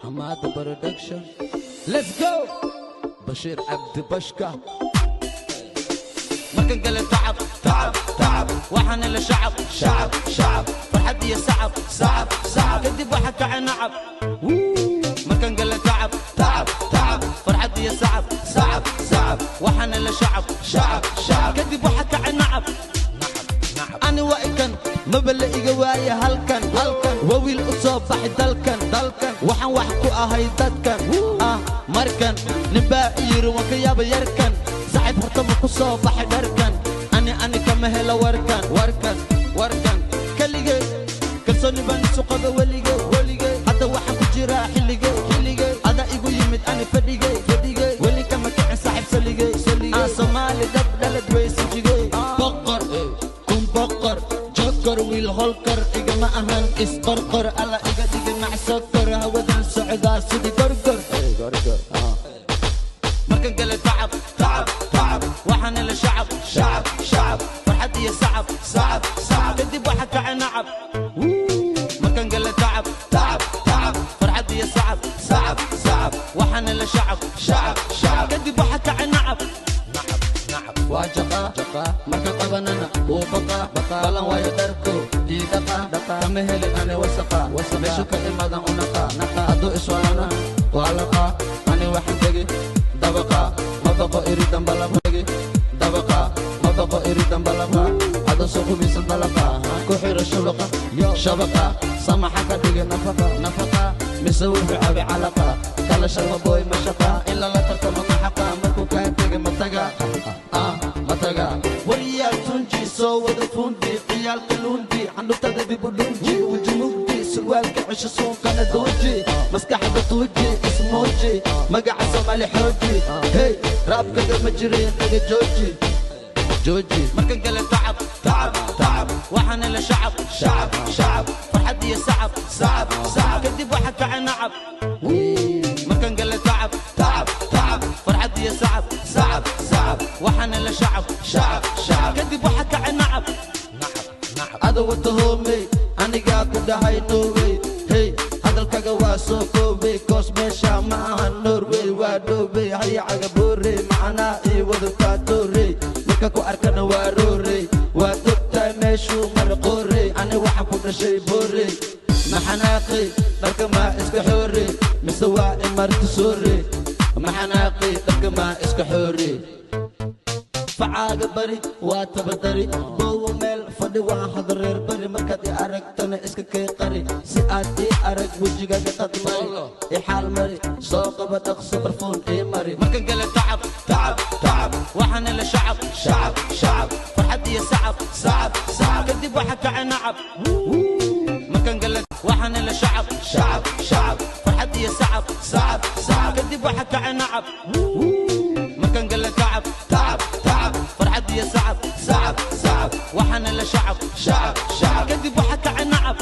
Hamada Production. Let's go. Bashir Abdi Bashka. Markan gale tacab, tacab, tacab, waxaan ila shacab, shacab, shacab, farxad iyo sacab, sacab, sacab, kadib waxa kacay nacab. Markan gale tacab, tacab, tacab, farxad iyo sacab, sacab, sacab, waxaan ila shacab, shacab, shacab, kadib waxa kacay nacab. Ani waa ikan, maba la iga waaye halkan, halkan. Waa wiil u soo baxay dalkan, dalkan. Waxaan wax ku ahay dadkan. Ah, markan ninbaa i yiri, waan ka yaaba yarkan. Saaxiib, horta ma ku soo baxay dharkan? Ani ani kama helo warkan, warkan, warkan. Keligay kalsooni baan isu qaba weligay, weligay. Hadda waxaan ku jiraa xilligay, xilligay. Ada igu yimid ani fadhigay, fadhigay. Weli kama kicin saaxiib saligay, saligay. Aan Soomaali dhab dhalad weysan jigay. Boqor kun boqor jokor, wiil holkar igama ahan isqorqor. Alla iga dhigi macsokor, hawadan socdaa sidii gorgor. Markan gale tacab, tacab, tacab, waxaan ila shacab, shacab, shacab, farxad iyo sacab, sacab, sacab, kadib waxa kacay nacab. Markan gale tacab, tacab, tacab, farxad iyo sacab, sacab, sacab, waxaan ila shacab, shacab, shacab, kadib waxa kacay nacab. Waa jaqa marka qabanana wuu baqa, balan waayo dharko diidaqa, kama helin ani wasaqa, meeshu ka imadan u naqa. Hadduu iswalana waa laqa, ani waxaan tegi dabaqa, ma baqo iri dambalaba tegi dabaqa, ma baqo iri dambalaba. Hadduu soo qubaysan dalaqa ku xiro shabaqa, shabaqa samaxa ka dhigi nafaqa, nafaqa, mise wuxuu cabi calaqa kala sharma boy mashaqa in lala tartamo maxaqa markuu kaa tegi mataga, ah mataga. Wariyaa tunji soo wada fundi, ciyaalka lundi, candhuftada dib u dhunji, weji mugdi, surwaalka cesho, suuqana dooji, maskaxda tuuji, ismooji, magaca Soomaali xooji. Hey, raabkaga ma jirin, naga jooji, jooji. Markan gale tacab, tacab, tacab, waxaan ila shacab, shacab, shacab, farxad iyo sacab, sacab, sacab, kadib waxa kacay nacab. Markan gale tacab, tacab, tacab, farxad iyo sacab, sacab, sacab, waxaan ila shacab, shacab, shacab, kadib waxa kacay nacab. Ada wata hoomey, anigaa ku dhahay norway. Hey, hadalkaga waa soo koobay, koos meesha ma aha Norway, waa dhoobey. Hayacaga boorey, macnaa ii wadataa toorey, marka ku arkana waa roorey, waa dogtahay meeshuu mara qoorey. Ani waxa ku dhashay boorey, maxanaaqi dharka maa iska xoorey, mise waa imarti soorey? Maxanaaqi dharka maa iska xoorey? Facaaga bari waa tabadari, boowo meel fadhi, waa hadareer bari. Markaad i aragtana iska kay qari, si aad ii arag wejigaga qadmari, i xaal mari, soo qaba dhaqso, barfuun ii mari. Markan gale tacab, tacab, tacab, waxaan ila shacab, shacab, shacab, farxad iyo sacab, sacab, sacab, kadib waxa kacay nacab. Markan gale waxaan ila shacab, shacab, shacab, farxad iyo sacab, sacab, sacab, kadib waxa kacay nacab. Markan gale tacab, tacab, tacab, farxad iyo sacab, sacab, sacab, waxaan ila shacab, shacab, shacab, kadib waxa kacay nacab.